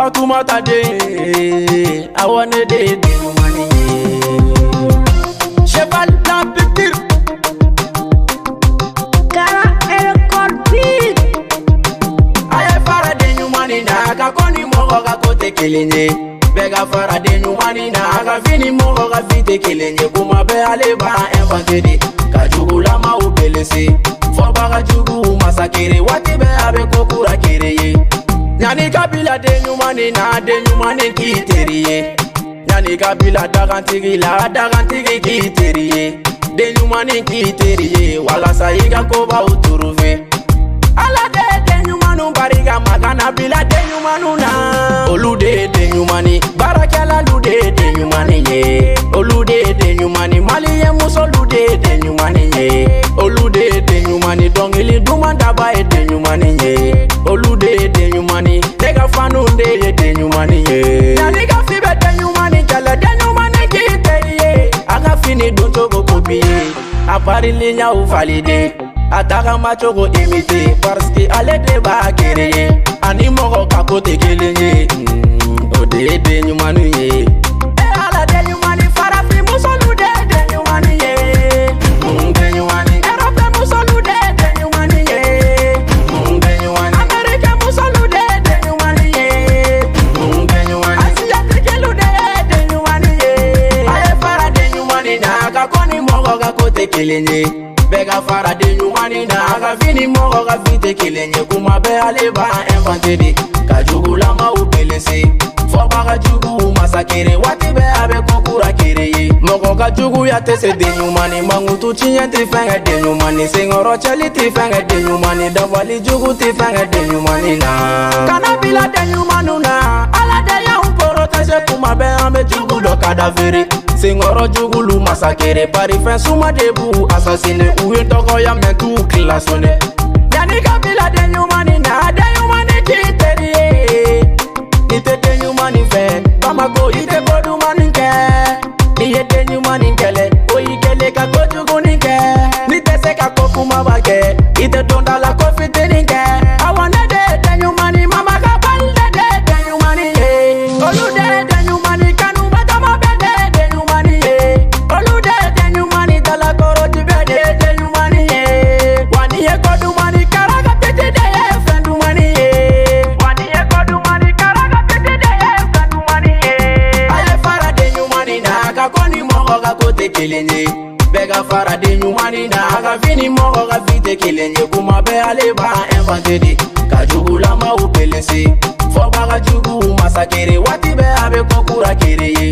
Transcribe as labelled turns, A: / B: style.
A: Fatoumata den, awɔ ne de ye den ɲumanni ye. Cheval la picture.
B: Kara record big.
A: A ye fara den ɲumanni na, a ka ko ni mɔgɔ ka ko tɛ kelen ye. Bɛɛ ka fara den ɲumanni na, a ka fi ni mɔgɔ ka fi tɛ kelen ye. Kuma bɛɛ ale b'a inventé de ka jugulamaw belese. Fɔbaga juguw masakere, waati bɛɛ a bɛ ko kura kere ye. Yanni ka bila den ɲumanni na, den ɲumanni k'i teri ye. Yanni ka bila dagantigi la, dagantigi k'i teri ye. Den ɲumanni k'i teri ye walasa i ka kobaw turufe. Ala de ye den ɲumanw barika ma kana bila den ɲumanw na. Olu de ye den ɲumanni, baarakɛlalu de ye den ɲumanni ye. Olu de ye den ɲumanni, maliyɛn musolu de ye den ɲumanni ye. Olu de ye den ɲumanni, dɔnkili duman daba ye den ɲumanni ye. Olu de ye den ɲumanni, ne ka fanu de ye den ɲumanni ye. Yanni ka fi bɛ den ɲumanni kɛlɛ, den ɲumanni k'i teri ye. A ka fini don cogo copier, a parili ɲaw valider. A tagama cogo imité, parce que ale de b'a créer. Ani mɔgɔ ka ko tɛ kelen ye. O de ye den ɲumanni ye. E Ala, den ɲumanni, farafin musolu de ye den ɲumanni ye. Den ɲumanni. Europe musolu de ye den ɲumanni ye. Den ɲumanni. Amérique musolu de ye den ɲumanni ye. Den ɲumanni. Asiatique de ye den ɲumanni ye. A ye fara den ɲumanni na, a ka ko ni mɔgɔ ka ko tɛ kelen ye. Bɛɛ ka fara den ɲumanni na, a ka fi ni mɔgɔ ka fi tɛ kelen ye. Kuma bɛɛ ale b'a inventé de ka jugulamaw belese. Fɔbaga juguw masakere, waati bɛɛ a bɛ ko kura kere ye. Mɔgɔ ka juguya tɛ se den ɲumanni, mankutu tiɲɛ tɛ fɛn kɛ den ɲumanni, senkɔrɔ cɛli tɛ fɛn kɛ den ɲumanni, dabali jugu tɛ fɛn kɛ den ɲumanni na. Kana bila den ɲumanw na, Ala de y'anw protéger, kuma bɛɛ an bɛ jugu dɔ cadavre. Senkɔrɔ jugulu masakere, parifɛn suma de b'u assassiné, u ye dɔgɔya mɛn t'u klaxonné. Yanni ka bila den ɲumanni na, den ɲumanni k'i teri ye. N'i tɛ den ɲumanni fɛ, Bamako, i tɛ ko dumanni kɛ. N'i ye den ɲumanni kɛlɛ, o y'i kɛlen ka kojugunin kɛ. N'i tɛ se ka ko kumaba kɛ, i tɛ don da la ko fitinin kɛ. Awɔ, ne de ye den ɲumanni, mama ka bali ne de ye den ɲumanni ye. Olu de ye den ɲumanni, kanubatɔmɔ bɛɛ de ye den ɲumanni ye. Olu de ye den ɲumanni, dalakɔrɔti bɛɛ de ye den ɲumanni ye. Wa n'i ye ko dumanni, karaka piti de ye fɛn dumanni ye. Wa n'i ye ko dumanni, karaka piti de ye fɛn dumanni ye. A ye fara den ɲumanni na, a ka ko ni mɔgɔ ka ko tɛ kelen ye. Bɛɛ ka fara den ɲumanni na, a ka fi ni mɔgɔ ka fi tɛ kelen ye. Kuma bɛɛ ale b'a inventé de ka jugulamaw belese. Fɔbaga juguw masakere, waati bɛɛ a bɛ ko kura kere ye.